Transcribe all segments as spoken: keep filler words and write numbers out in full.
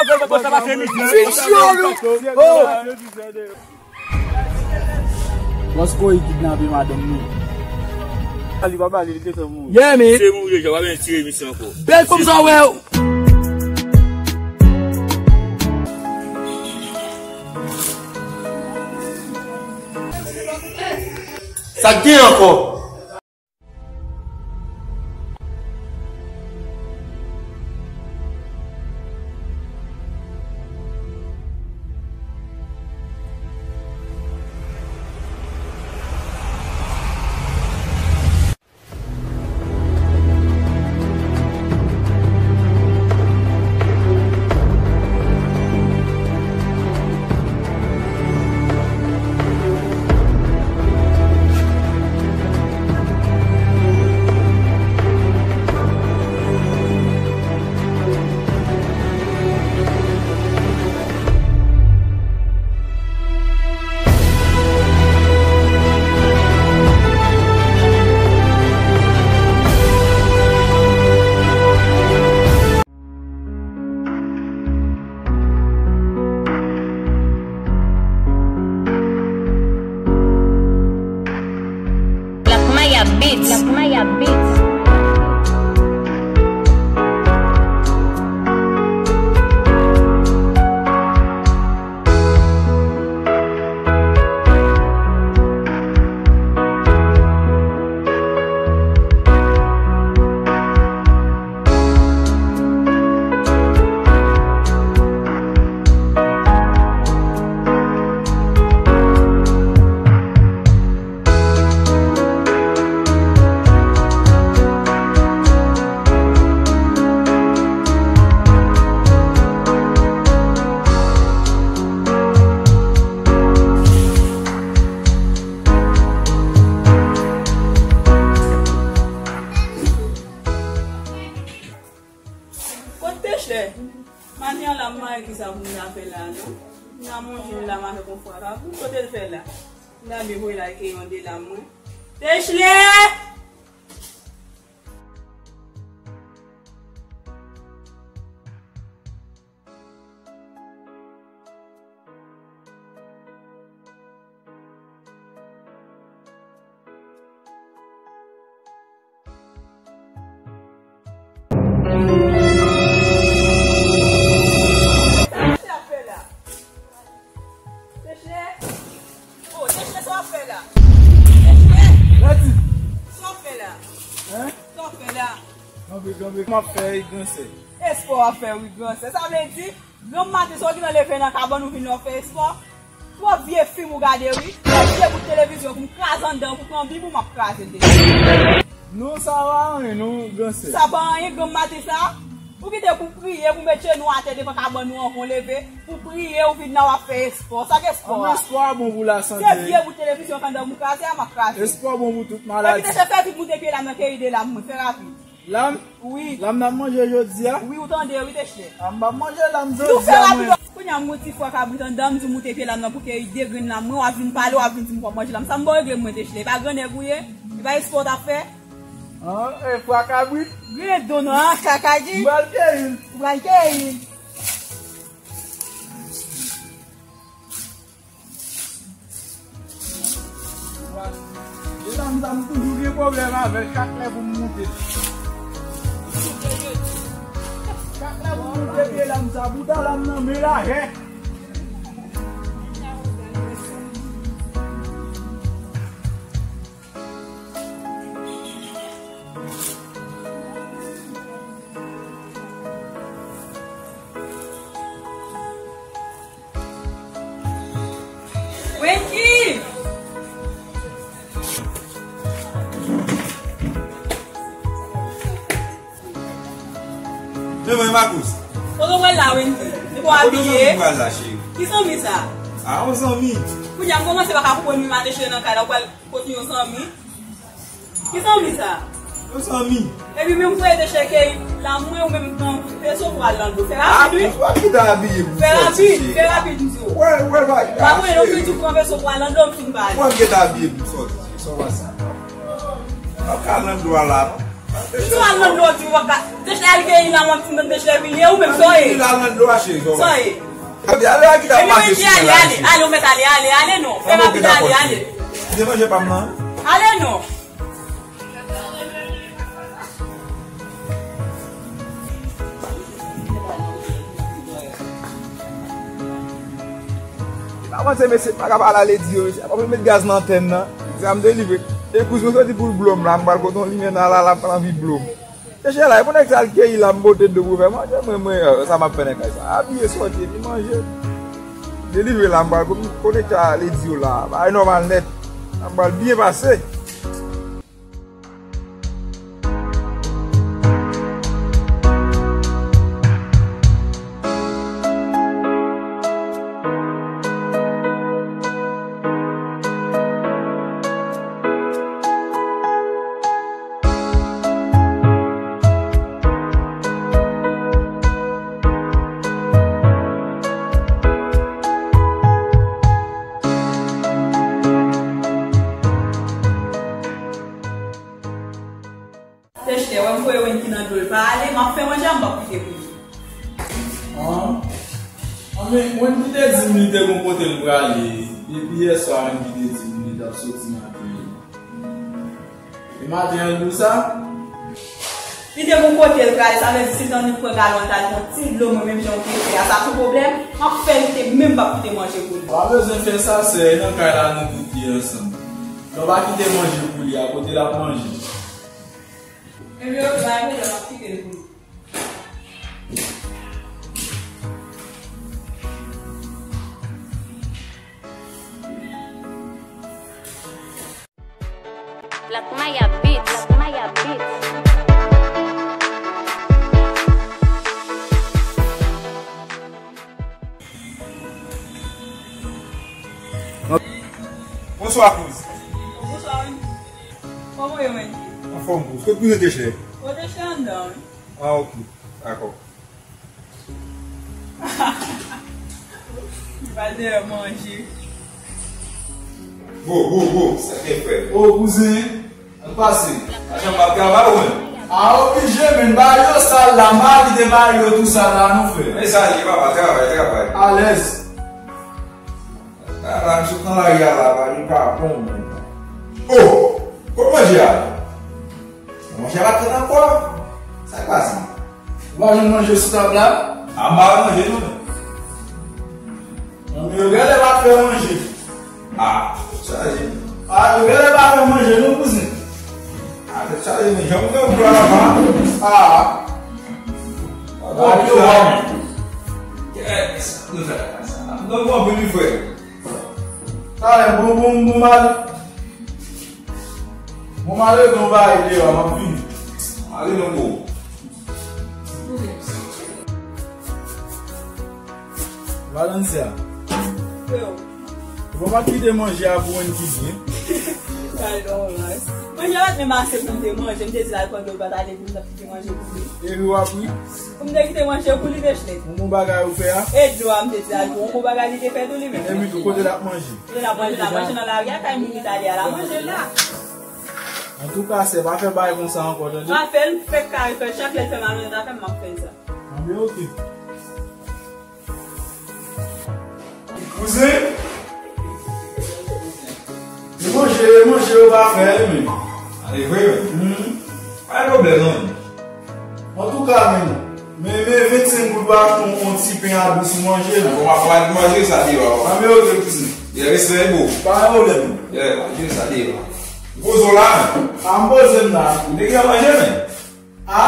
Fin chiyolo. Oh. Bòs Koyi kidnape madanm nou. Ali pa pale, li gentan mouri. Yeah, man. Se mouri deja, pa bezwen tire misye ankò. Bèl fanm sa wè. Sa k gen ankò? Black Maya Beats. Black Maya Beats. Kot Techlè? Maten an la, m pa wè kisa pou m ta fè la, non. M ta manje yon lam avèk yon fwa kabrit. Kote l fè la? M ta byen voye l al keyi yon de lam mwen. Techlè! Sa w ap fè la? Techlè? Oh, Techlè, sa w ap fè la? Techlè? Sa w ap fè la? Hein? Sa w ap fè la? Kanpe, kanpe, m ap fè, wi, gransè. Espò w ap fè, wi, gransè. Sa vle di, granm maten sa w gentan leve nan kabann ou vin la w fè espò? Twòp vye fim ou gade wi. Lè vye bout televizyon pou m kraze anndan pou pran bib ou m ap kraze l deja. Non, sa pa anyen non, gransè. Sa pa anyen, granm maten sa? Ou kite pou priye, pou met jenou atè devan kabann ou anvan w leve, pou priye, ou vin la w ap fè espò. Sa k espò a? Espò a bon pou lasante. Se vye bout televizyon k anndan pou m kraze a, m ap kraze. Espò bon pou tout maladi. Epi te se fè vit moute pye lam nan keyi de lam mwen, fè rapid. Lam? Wi. Lam n ap manje jodi a? Wi, ou tande, wi, Techlè. A, m p ap manje lam jodi a, mwen. Kounye a, m gon ti fwa kabrit anndan, m di w moute pye lam nan pou keyi de grenn lam mwen, w ap vin pale, w ap vin di m w ap manje lam. Sa m ba w regle mwen, Techlè. E pa grannèg ou ye? E pa espò w t ap fè? An, e fwa kabrit? Grenn don nan, an, kaka di. M pral keyi l. Ou pral keyi l. Pye lam sa, m toujou gen pwoblèm avè l, chak lè pou m moute. Chak lè pou m moute pye lam sa, bouda lam nan men lajè. Wendy! Men mwen, Marcos. Kote w pral la, Wendy? Depi w abiye. Kote zanmi m pral la, cheri? Ki zanmi sa? A, yon zanmi. Kounye a, m kòmanse pa ka konprann, wi, maten cheri nan kay la, w pral kote yon zanmi. Ki zanmi sa? Yon zanmi. Epi menm pou ede chèke la mwen ou menm pran veso pou al nan dlo. Fè rapid, wi. Fè rapid, fè rapid, m di w. Wè, wè, wè. Pa mwen, non, m di w pran veso pou al nan dlo, m fin pale. Mwen, m gentan abiye pou m sòti. Sa w pase? M ap ka al nan dlo a la, non? Si w al nan dlo, di w ap ka. Dechèlè al keyi la, w ap fin dechèlè vini, ou menm, sa w ye? Al nan dlo a, cheri, sa w ye? Sa w ye? Epi ale, ale, ale, ou mèt ale, ale, ale non. Fè rapid, ale, ale. Byen manje pa m nan. Ale non. Pa panse mesye pa ka pale a Lady yo, mesye pa met gaz nan antèn nan. Sa m delivre. E kouz mwen soti pou l blo m la, m pral kote yon limyè nan la, la, pran anvi blo m. Chèche la, e pou nèg sa al keyi la, m pote dlo pou fè manje, mwen, mwen, euh, sa m ap fè nan kay sa. Abiye soti, epi manje. Delivre la, m pral konekte a Lady yo la. Bagay nòmal nèt. M pral byen pase. Tèchtè, wè m voye Wendy nan dlo l pa ale, m ap fè manje a, m p ap kite pou li. An? An, men, Wendy te di m li te gon kote l prale. Depi yèswa, Wendy te di m li t ap soti maten. E maten an, l di w sa? Li te gon kote l prale, sa vle di si l t annik pran galon, l t al pran ti dlo, mwen menm jan w te fè a, sa tou pwoblèm? M ap fè li te menm p ap kite manje pou li. Pa bezwen fè sa, sè, e nan kay la nou tout ye ansanm. Lè w pa kite manje pou li a, kote l ap manje? Ebyen, ok, pa gen pwoblèm, m ap kite l pou li. Black Maya Beats, Black Maya Beats. Bonswa, kouz. Bonswa, wi. Kòman w ye, Wendy? Anfòm, kouz. Kot kouzen Tèchtè? Kote Tèchtè anndan, wi. Ah, ok. Dakò. Li pral dèyè manje. Go, go, go. Sa gen frè. O, kouzen. Ann pase. Ajan m ap travay ou menm. A, oblije, men. Bagay yo sal la, m pa kite bagay yo tou sal la, non, frè. Men sa ye, papa, travay, travay. Alèz. A, la, m sot nan lari a la, bagay yo pa bon, menm. O! Kot manje a? Manje a pa t fèt ankò. Sa k pase? Ou pa jwenn manje sou tab la? A, m pa wè manje, non. Nan men yo genlè pa t fè manje. A, tèt chaje. A, yo genlè pa fè manje, non, kouzen. A, tèt chaje, men jan m gen pou la pa. A. A, yo wè. Kèt, nou fè sa. Nou pran anpil wi, frè. Talè, bon, bon, bon, mal. Bon, m ale nan yon bagay deyò, m ap vini. Ale nan gwo. Valencia. Yo. Ou pa t kite manje a pou Wendy byen? Ay, non, man. Manje a pa t menm ase pou m te manje. M te di l al pran dlo, l pa t ale pou m t ap kite manje pou li. Epi w ap ri? Pou m te kite manje pou li, Tèchtè. Yon bon bagay ou fè a? E dlo a, m te di l al pran, yon bon bagay li te fè tou li menm. Epi tou, kote l ap manje? Kote l ap manje la, manje nan lari a, kay moun ki t ale a la, manje la. Antouka, sè, pa fè bagay konsa ankò, tande? Pa fè l, fèk kare fè, chak lè l fè malonèt avè m, m ap fè l sa. Anben, oke. Kouzen, e manje, e manje yo pa fè, wi, men. A, e vre, wi. Hmm. Pa gen pwoblèm, non. Antouka, men, men, men vennsenk goud pou achte yon, yon ti pen a dous ou manje, non. Bon, w ap manje sa deyò. Anben, oke, kouzen. Respè, bro. Pa gen pwoblèm. Yeah, manje sa deyò. Poze w la, men. A, m poze m la. Ou te gen manje, men. A,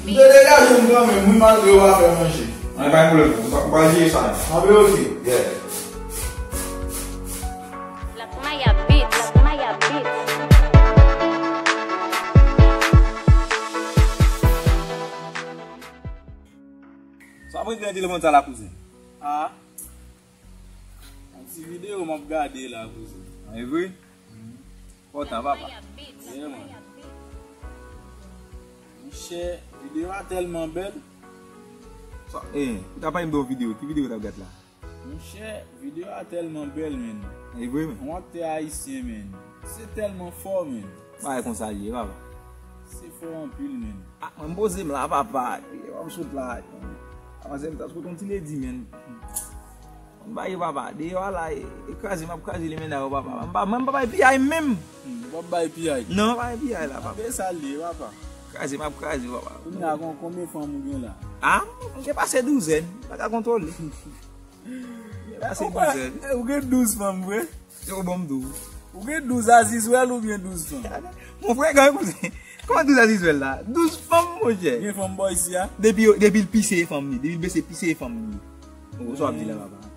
m te degaje m kanmenm, wi, malgre yo pa fè manje. Anben, pa gen pwoblèm, m pa, m pa jere sa, non. Anben, oke. Yeah. Black Maya Beats, Black Maya Beats. Sa mwen gen telefòn sa la, kouzen. A. Yon ti videyo m ap gade la, kouzen. A, e vre? Pòtan, papa. Yeah, man. Monchè, videyo a tèlman bèl. Sa, eh, ou ta pale m de yon videyo. Ki videyo w t ap gade la? Monchè, videyo a tèlman bèl, men. E vre, men. Yon aktè ayisyen, men. Se tèlman fò, men. Bagay konsa l ye, papa. Se Fò anpil, men. Ah, mwen, m poze m la, papa. Epi, w ap sot la. Avanse m ta sot yon ti ledi, men. Mwen ba yo, papa. Deyò a la, e, e kraze, m ap kraze li, men, dayò, papa. Mwen pa, mwen pa bay piyay menm. Hmm, ou p ap bay piyay? Non, pa bay piyay la, papa. Ape sa l ye, papa. Kraze, m ap kraze, papa. Kounye a, kon, konbyen fanm ou gen la? Ah, m gen pase douzèn. M pa ka kontwole. M gen pase douzèn. Ou gen douz fanm, vre? Yo, bon, m di w. Ou gen douz azizwèl oubyen douz fanm? Mon frè, gade kouzen. Kòman douz azizwèl la? Douz fanm, monchè. Gen fanm bò isi a? Depi, depi l pise, e fanm li. Depi l bese pise, e fanm li. Ou sa w ap di la, papa?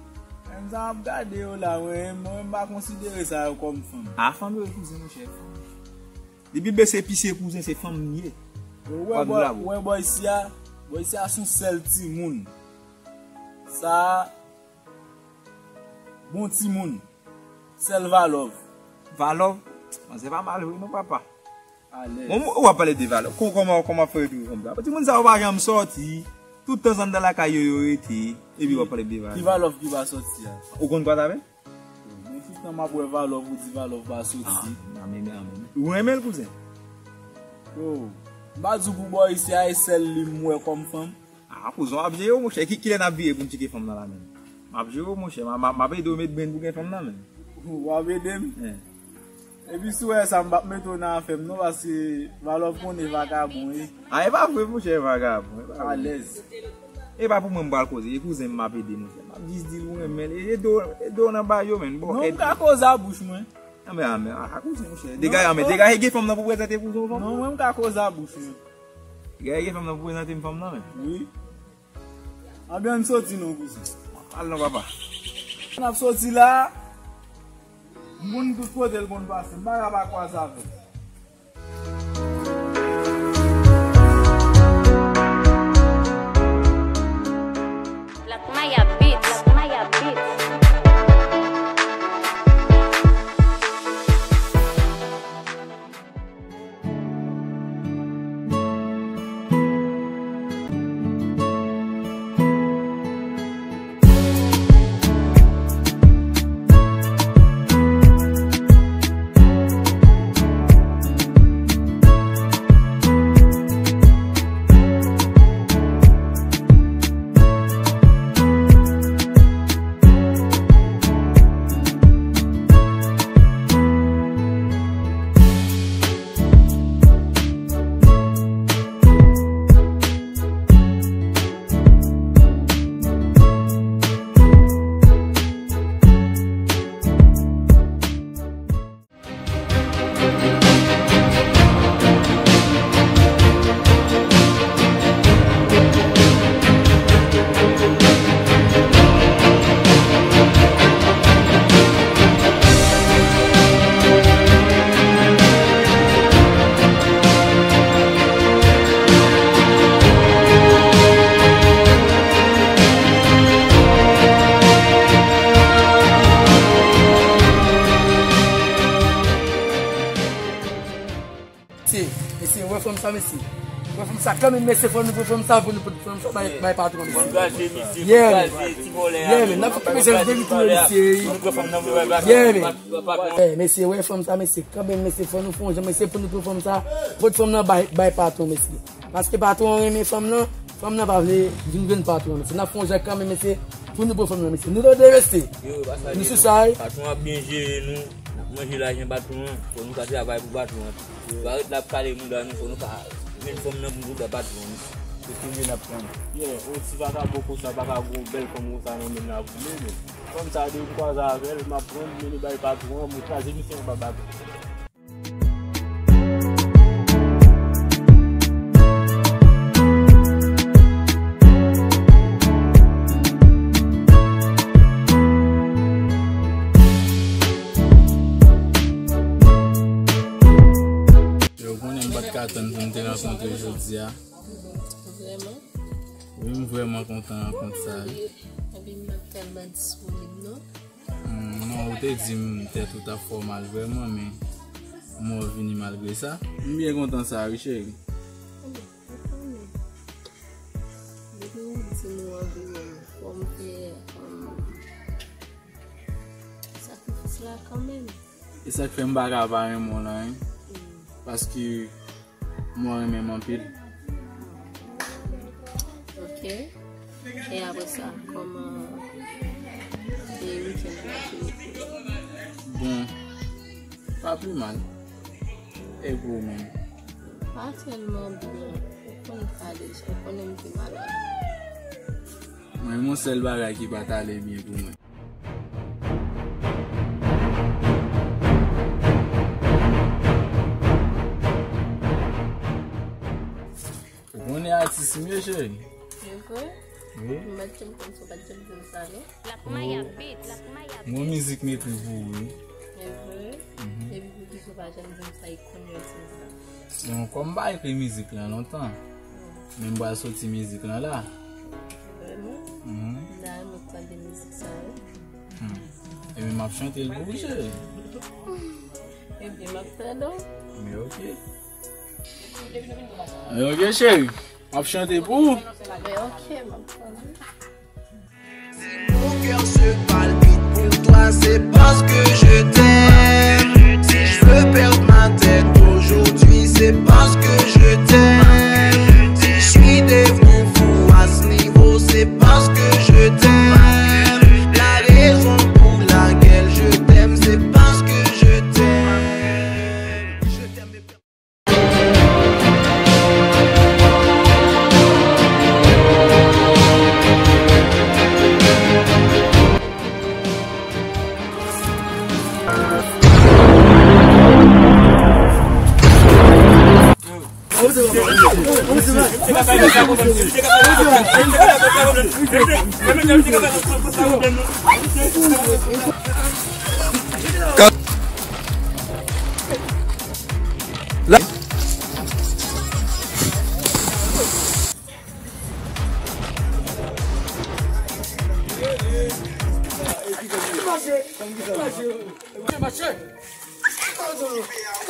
Menm sa m ap gade yo la, mwen, mwen, m pa konsidere sa yo kòm fanm. A, fanm yo, kouzen, monchè, fanm. Depi l bese pise, kouzen, se fanm li ye. Ou wè bò, ou wè bò isi a? Bò isi a se yon sèl timoun. Sa a, bon timoun. Sèl Valòv. Valòv? Manzè pa mal vre non, papa. Alèz. Bon, ou ap pale de Valòv. Kon-, kòman, kòman fè yo touye fanm sa? Timoun sa yo pa janm sòti. Tout tan se anndan lakay yo, yo rete. Epi w ap pale de Valòv. Ki Valòv ki pa sòti a? Ou konn Kwazave? Men ki tan m ap wè Valòv, ou di Valòv pa sòti? Ah, men, men, men. Ou renmen l, kouzen? Yo, m pa di w pou bò isi a, e sèl li m wè kòm fanm. Ah, kouzen, w ap jere w, monchè. Ki, kilè n ap vire pou n tcheke fanm nan la menm? M ap jere w, monchè. M a, m a, m ap ede w met brenn pou gen fanm nan menm. W ap ede m? Eh. Epi si w wè sa, m p ap mete w nan afè m non, paske Valòv konnen vagabon, wi. Ah, e pa vre, monchè, vagabon. E pa vre. Alèz. E pa pou mwen m pral koze, e kouzen m ap ede, monchè. M ap jis di l ou renmen l, e ede w, ede w nan bagay yo, menn. Bon, non, m ka koze a bouch mwen. Anben, anben, a, a kouzen, monchè. Degaje, anben, degaje, gen fanm nan pou prezante kouzen w fanm nan. Non, mwen, m ka koze a bouch mwen. Degaje, gen fanm nan pou prezante m fanm nan, menn. Wi. Anben, ann soti non, kouzen. Al non, papa. N ap soti la. M konn tout kote l konn pase. M pa ka pa kwaze avè l. Black Maya Beats, Black Maya Beats. Mesye, mesye, wè fanm sa, mesye. Wè fanm sa, kanmenm, mesye, fò nou pran fanm sa, pou nou pran fanm sa, bay, bay patwon, mesye. Yeah, man. Yeah, man. N ap fè mesye, nou devitounen, mesye. Yeah, man. Eh, mesye, wè fanm sa, mesye, kanmenm, mesye, fò nou fè yon jan, mesye, pou nou pran fanm sa, pot fanm nan bay, bay patwon, mesye. Paske patwon an renmen fanm nan, fanm nan pa vle vin jwenn patwon an, mesye. N ap fè yon jan kanmenm, mesye, pou nou pran fanm nan, mesye. Nou tande, mesye. Nou sou sa, wi. Patwon ap byen jere nou, n ap manje lajan patwon an, fò nou ka travay pou patwon an. Pa ret la ap kale mouda nou, fò nou ka jwenn fanm nan pou nou ba patwon an. Se kounye n ap tann. Yeah, yon ti vakabon konsa pa ka gen yon bèl fanm konsa nan men l ap vle, men fanm sa depi m kwaze avè l, m ap pran l, mennen bay patwon an, mwen kraze misye anba baton. Yo konnen m pa t ka tann pou m te rankontre jodi a. Vrèman? Wi, m vrèman kontan rankont sa, wi. Epi m pa t tèlman disponib, non. Hmm, non, ou te di m tèt ou t ap fè w mal vrèman, men m wè w vini malgre sa. M byen kontan sa, wi, cheri. Depi w di m ou anvi menm, fò m fè, um, sakrifis la kanmenm. E sa k fè m pa ka pa renmen w lan, wi. Paske Mwen renmen m anpil. Ok. E apre sa, kòman e wikenn nan te ye pou ou? Bon, pa pi mal. E pou ou menm? Pa tèlman byen. Ou konn pale, ou konnen m te malad. Mwen, yon sèl bagay ki pa t ale byen pou mwen. Ou konnen atis m ye, cheri? Se vre? Wi. M pa t janm konn si w pa t janm di m sa, non? L ap maya bit, l ap maya bit. Mwen mizik m ekri pou ou, wi. Se vre? Mhm. Epi poukisa w pa janm di m sa, e kounye a w di m sa? Bon, kòm m pa ekri mizik lan lontan, men m pral soti mizik lan la. Vrèman? Mhm. M ta renmen tande mizik sa, wi. Hmm. Ebyen, m ap chante l pou ou, cheri. Ebyen, m ap tann ou. Men ok. Men ok, cheri. M ap chante pou ou. Men ok, m ap tann ou. Si mon cœur se palpite pour toi, c'est parce que je t'aime. Si je veux perdre ma tête aujourd'hui, c'est parce que je t'aime. Si je suis devenu fou à ce niveau, c'est parce que je t'aime. La raison pour laquelle je t'aime, c'est parce que je t'aime. Je t'aime.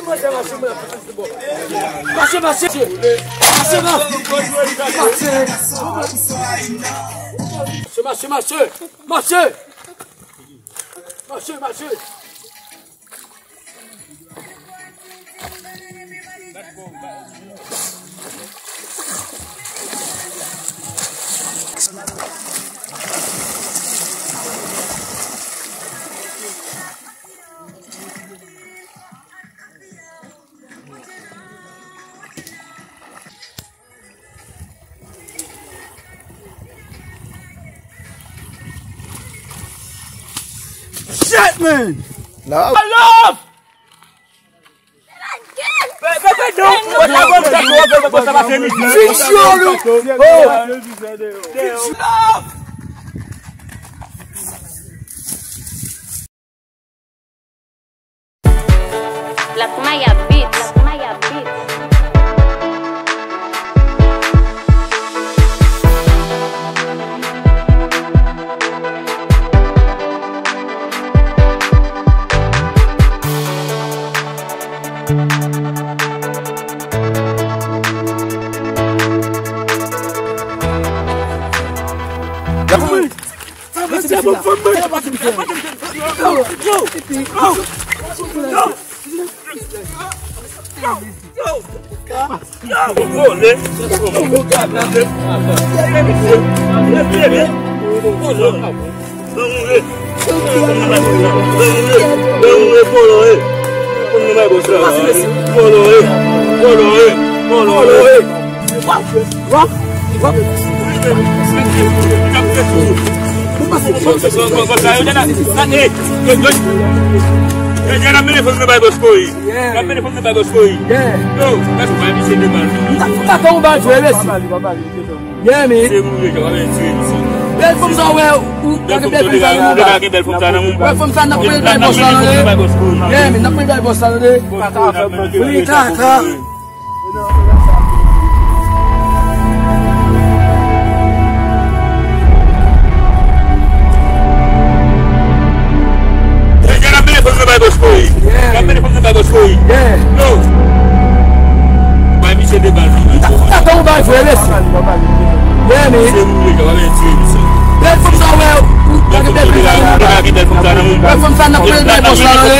Mache, mache. Mache, mache. Mache, mache. Mache, mache, mache. Mache. Mache, mache. Shit, man! Love! Love! Black Maya Beats, Black Maya Beats. Yo, yo, yo, n ap mennen fòm nan bay bòs kouri. Yeah. N ap mennen fòm nan bay bòs kouri. Yeah. Yo, gade pa misye de bal. M ta, m ta fè yon bal vre, mesye. Yeah, man. Se mouri, yo, pa vin tiye misye. Bèl fòm sa, wè, ou, ou, bèl fòm sa, ou, ou, ou, bèl fòm sa, n ap mennen bay bòs la, tande. Yeah, man, n ap mennen bay bòs la, tande. Bòs kouri, n ap mennen bay bòs kouri. Li tata. Deja n ap mennen fòm nan bay bòs kouri. N ap mennen fòm nan bay bòs kouri. Yo. Bay misye de bal. Tata ou bay vre, mesye. Yeah, man. Se mouri, yo, pa vin tiye misye. Bèl fòm sa, wè, ou, ou, bèl fòm sa, n ap mennen bay bòs la, tande.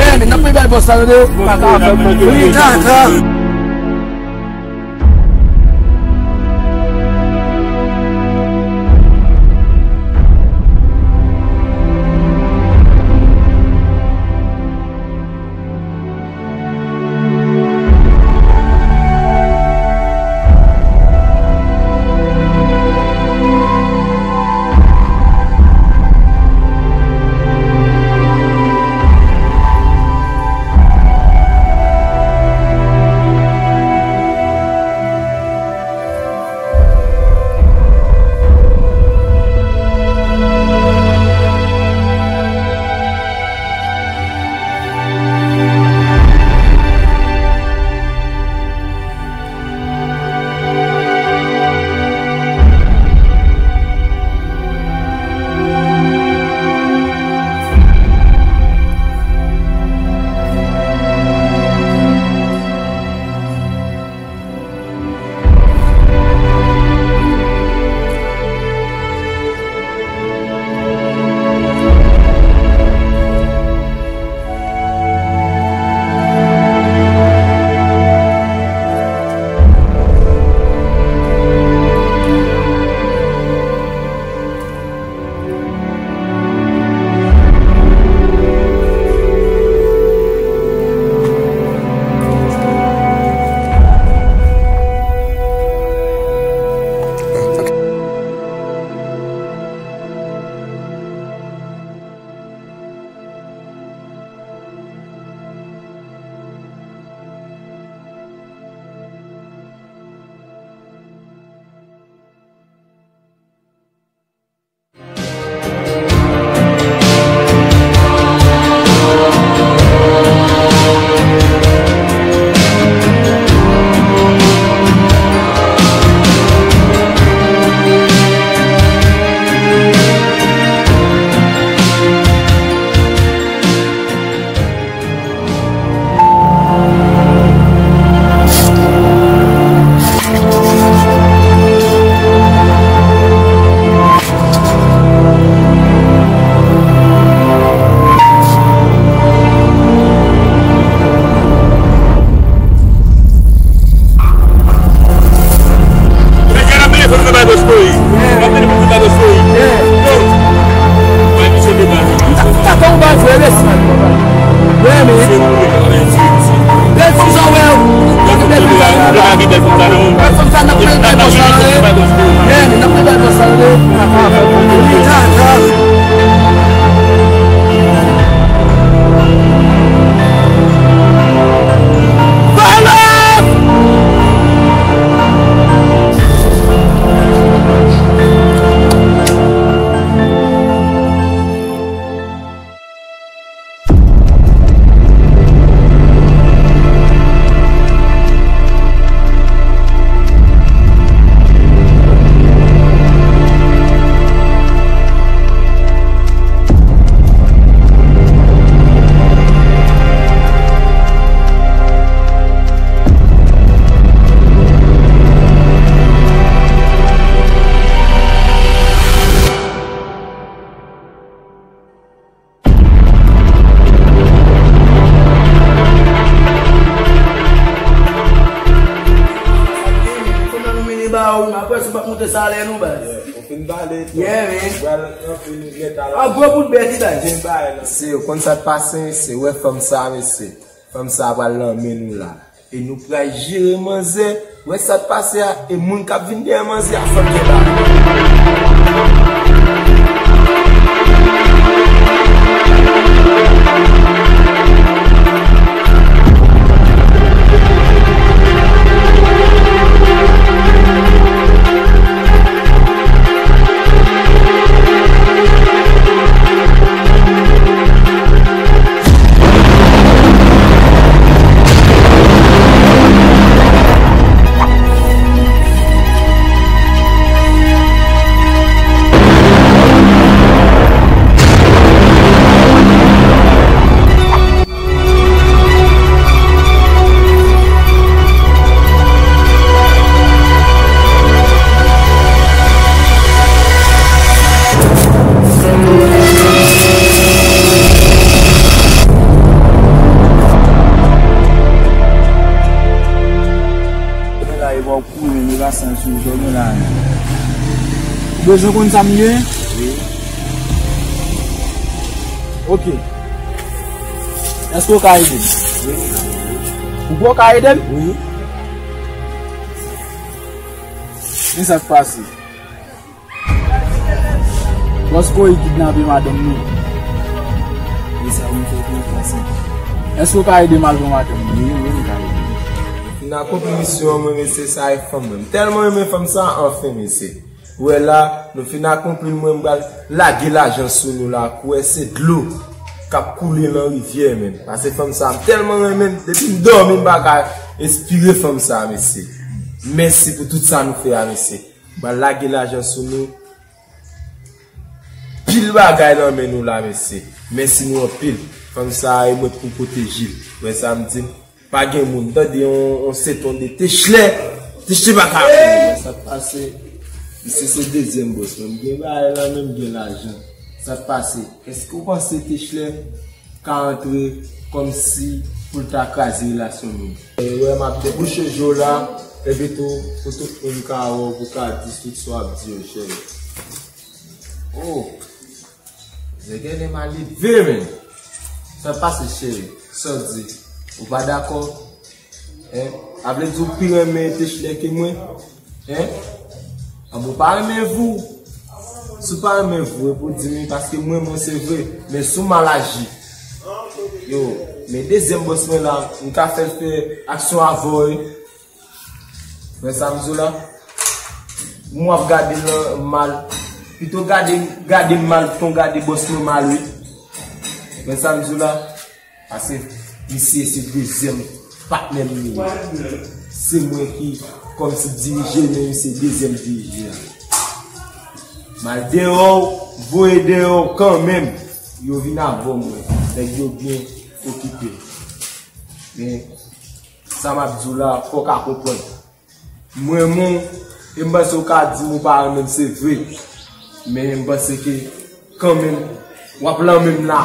Yeah, man, n ap mennen bay bòs la, tande. Li tata. Talè nou, baz. Yeah, ou fin pale tou. Yeah, man. Pral antre nou nèt a la. An gwo bout bèt li, baz. Gen bagay la. Se, ou konn sa k pase, mesye, wè fanm sa, mesye. Fanm sa pral nan men nou la. E nou pral jere manzè. Wè sa k pase a, e moun k ap vin dèyè manzè a, fò l gen bagay. Kouri, men pa sans ou, sa w gen la menm. Ou bezwen konn sa m gen? Wi. Ok. Èske w ka ede m? Wi. Ou poko ka ede m? Wi. Men sa k pase. Bòs Koyi kidnape madanm nou. E sa w fè pou pase. Èske w ka ede m al pran madanm mwen? Wi, wi, m ka ede w. Nou fin akonpli misyon an, mwen, mesye, sa e fanm mwen. M tèlman renmen fanm sa, anfen, mesye. Ou wè la, nou fin akonpli l, mwen, m pral lage lajan sou nou la, kou wè se dlo k ap koule nan rivyè, menm. Paske fanm sa, m tèlman renmen l, depi m dòmi, m pa ka espire fanm sa, mesye. Mèsi pou tout sa nou fè a, mesye. M pral lage lajan sou nou. Pil bagay nan men nou la, mesye. Mèsi nou anpil. Fanm sa a, e mwen pou pwoteje l. Wè sa m di m? Pa gen moun. Tande yon, yon seton de Techlè. Techlè pa ka. Wè sa k pase. Misye se dezyèm bòs mwen. M gen bagay la, menm gen lajan. Sa k pase? Èske w panse Techlè ka antre kòmsi pou l ta kraze relasyon nou? E wè, m ap debouche je w la, epi tou, pou tout moun ka wè w, pou ka di tout sa w ap di yo, cheri. Oh! Nèg ennè m a leve, men. Sa k pase, cheri? Sa w di? Ou pa dakò? Hein? A vle di w pi renmen Techlè ke mwen? Hein? Anben, ou pa renmen vou. Si w pa renmen vou, epi w di m, paske mwen, mwen se vre. Men si w mal aji. Yo, men dezyèm bòs mwen la, m ka fè l fè aksyon avè w, wi. Wè sa m di w la? M w ap gade l mal. Pito gade, gade m mal, pito gade bòs mwen mal, wi. Wè sa m di w la? Paske misye se dezyèm patnè m li ye. Se mwen ki kòmsi dirije, men misye dezyèm dirije a. M al dèyè w, voye dèyè w kanmenm. Yo vin avè mwen. Nèg yo byen okipe. Men, sa m ap di w la, fò w ka konprann. M renmen w, e m panse w ka di m ou pa renmen m, se vre. Men m panse ke kanmenm, w ap lanmen m la.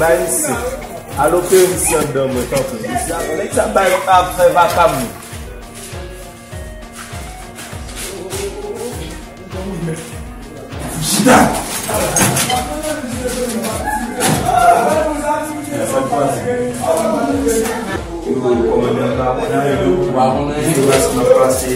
Bay misye. Al opere misye anndan mwen, tanpri. Nèg sa bay ap fè vakabon. Chita! Yo, kòmandan pa konn anyen, yo. Pa konn anyen. Yo, ras nan pase.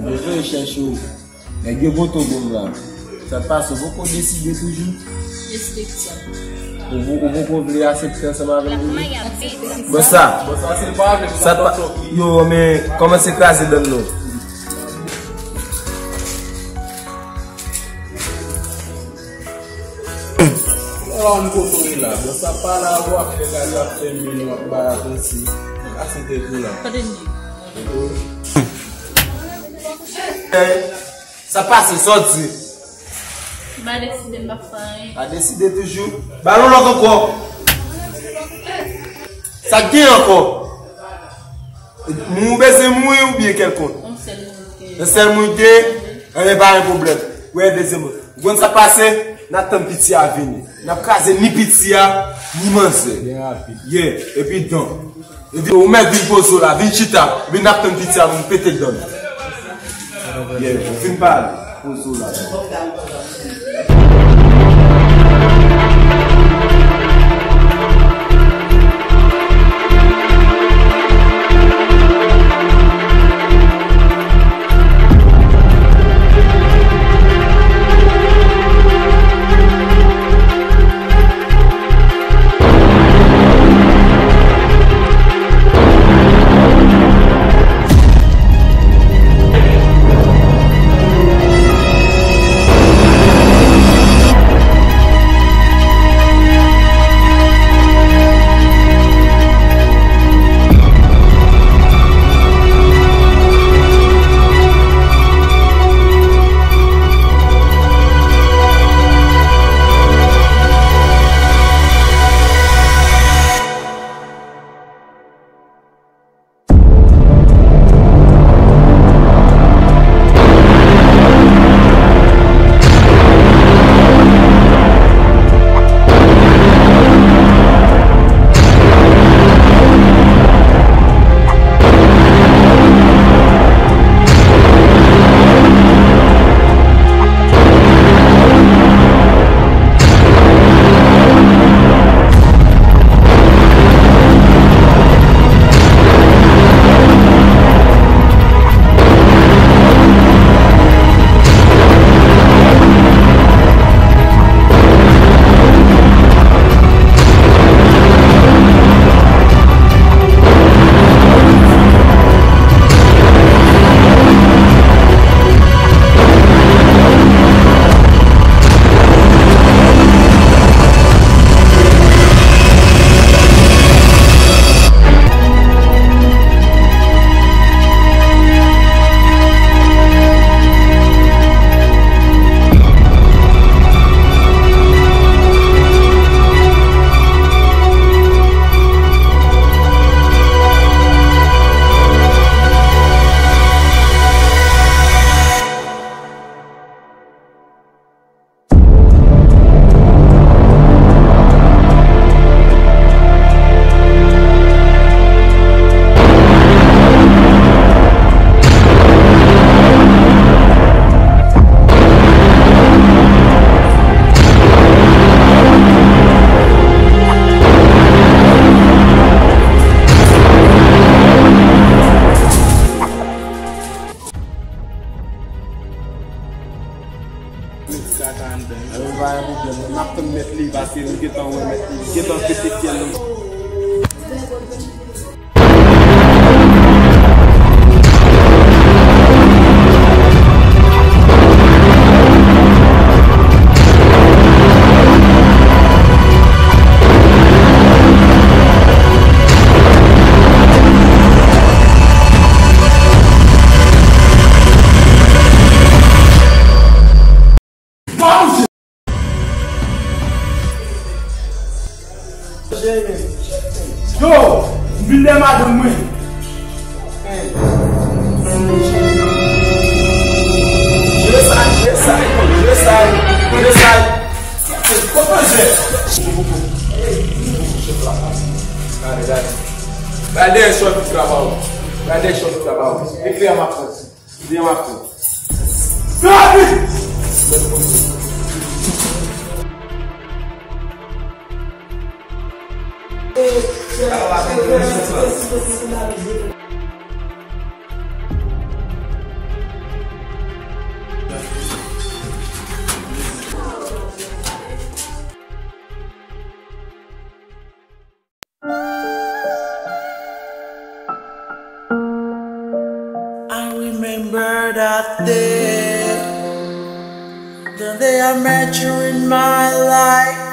Bezwen chèche w. Nèg yo poto gòm la. Sa k pase, ou poko deside toujou? Deside ki sa? Ou po-, ou poko vle aksepte ansanm avè m toujou? Bon sa. Bon sa, se pa avè m, sa pa, yo, men kòmanse kraze dan nou. Lè w ap kote w ye la, bon sa pa la, w ap fè kaka, w ap fè mini, w ap bay atansi. Kase tèt ou la. Kote m ye? Eh, sa pase, sa w di? M pa deside, m pa fè anyen. Pa deside toujou. Ba l yon lòt ankò. Sa k gen ankò? Mou bezwen mouri oubyen kèlkonk? Yon sèl moun te. Yon sèl moun te? Anyen, pa gen pwoblèm. Wè, dezyenm moun. Ou konn sa k pase? N ap tann piti a vini. N ap kraze ni piti a, ni manzè. Byen rapid. Yeah, epi dan. Epi ou mèt vin poze w la, vin chita. Epi n ap tann piti a pou n pete dan. Yeah, ou fin pale. Poze w la. Anben, pa gen pwoblèm, non. N ap tann mèt li, paske nou gentan wè mèt li, li gentan pete fyèl nou. Yo, m vin dèyè madanm mwen. Jere sa, jere sa, jere sa, jere sa. Kòman jè? Gade, gade. Gade dèyè chòt ki travay. Gade dèyè chòt ki travay. Eklè a m ap pran. Vyen, m ap pran. David! I remember that day, the day I met you in my life.